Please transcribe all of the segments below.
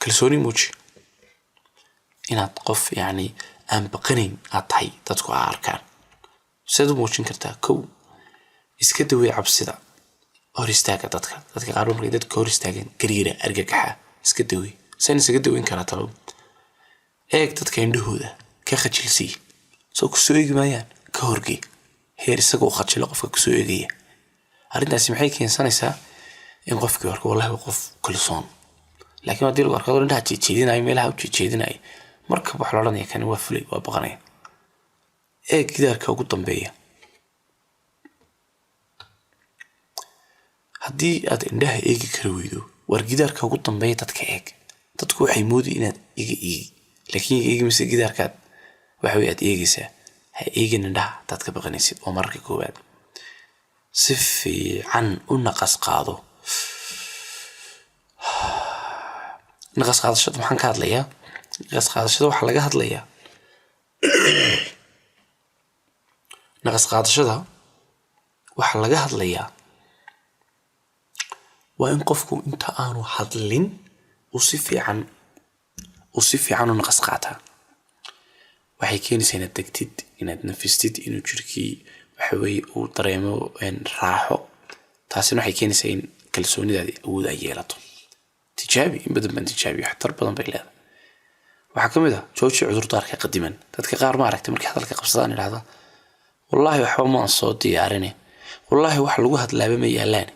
Kalsooni muuji, inaad qof yacni aan baqanayn aad tahay dadku aa arkaan. Sidaad u muujin kartaa? Kow, iska dawey cabsida hor istaaga dadka. Dadka qaar markay dadka hor istaagan gariira, argagaxa. Iska dawey. Saan isaga daweyn karaa talo? Eeg dadka indhahooda, ka khajilsii. Soo kusoo eegi maayaan, ka horgey heer isagoo khajilo qofka kusoo eegaya. Arrintaasi maxay keensanaysaa? In qofkii arko, wallahi waa qof kalsoon. Laakiin haddii lagu arko adoo indhaha jeejeedinayo, meelaha u jeejeedinayo, markaba waxa la odhanaya, kani waa fulay, waa baqanaya. Eeg gidaarka ugu dambeeya. Haddii aad indhaha eegi kari weydo, war gidaarka ugu dambeeya dadka eeg. Dadku waxay moodi inaad iga eegi, laakiin iga eegi mayse. Gidaarkaad waxa wey aad eegaysaa. Ha eegin indhaha hadaad ka baqanaysid. Waa mararka koowaad. Si fiican u naqas qaado. Naqas qaadashada maxaan ka hadlayaa? Naqas qaadashada waxaa laga hadlayaa, naqas qaadashada waxaa laga hadlayaa waa in qofku inta aanu hadlin uu si fiican u naqas qaataa. Waxay keenaysaa inaad degtid, inaad nafistid, inuu jirkii waxa weeye uu dareemo raaxo. Taasina waxay keenaysaa in kalsoonidaadi awood ay yeelato. Tijaabi, in badan baan tijaabiyo, waxtar badan bay leedahay. Waxaa ka mid ah, jooji cudurdaarka qadiman. Dadka qaar ma aragtay markay hadalka qabsadaan idhahda, "Wallaahi waxba maan soo diyaarine, wallaahi wax lagu hadlaaba ma yaalaan"?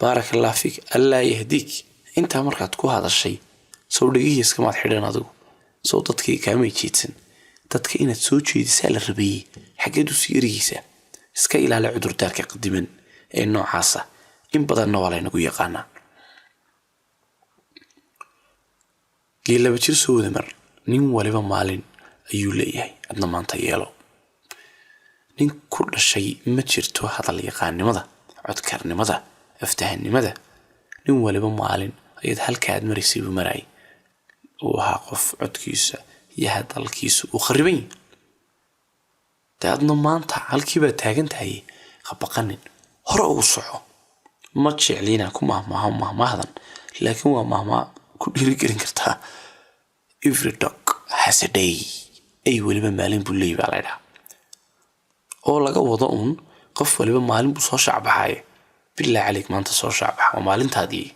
Baaraka allah fiik, allaa yahdiik. Intaa markaad ku hadashay, sow dhegihii iskamaad xidhan adigu? Sow dadkii kaamay jeedsan? Dadka inaad soo jeedisaa la rabeeyey, xaggeed u sii ergeysaa? Iska ilaali cudurdaarka qadiman ee noocaasa, in badanna waa laynagu yaqaanaa. Geellaba jir soo wada mar, nin waliba maalin ayuu leeyahay, adna maanta yeelo. Nin ku dhashay ma jirto hadal yaqaannimada, codkarnimada, aftahannimada. Nin waliba maalin ayaad halka aad maraysay buu maraayay, uu ahaa qof codkiisa iyo hadalkiisa uu khariban yahay. Dee adna maanta halkii baad taagan tahay, ha baqanin, hore ugu soco. Ma jecli inaan ku mahmaaho mahmaahdan, laakiin waa mahmaa ku dhiirigelin kartaa. Every dog has a day, ay weliba maalin buu leeyahy baa la ydhaha, oo laga wado uun qof waliba maalin buu soo shaacbaxaye. Bilaa caleyk, maanta soo shaacbaxa, waa maalintaadii.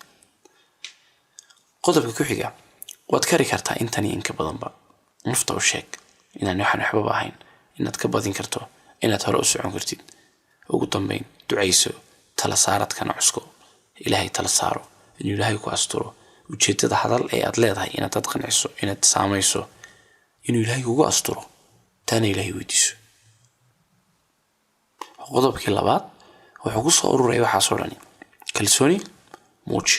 Qodobka ku xiga, waad kari kartaa intan iyo inka badanba. Nafta u sheeg inaan waxaan waxbaba ahayn, inaad ka badin karto, inaad hore u socon kartid. Ugu dambeyn, ducayso, tala saaradkana cusko. Ilaahay tala saaro inuu Ilaahay ku asturo. Ujeedada hadal ee aad leedahay inaad dad qanciso, inaad saamayso, inuu Ilaahay kugu asturo, taana Ilaahay weydiiso. Qodobkii labaad wuxuu ku soo ururaya waxaasoo dhani kalsooni muuji.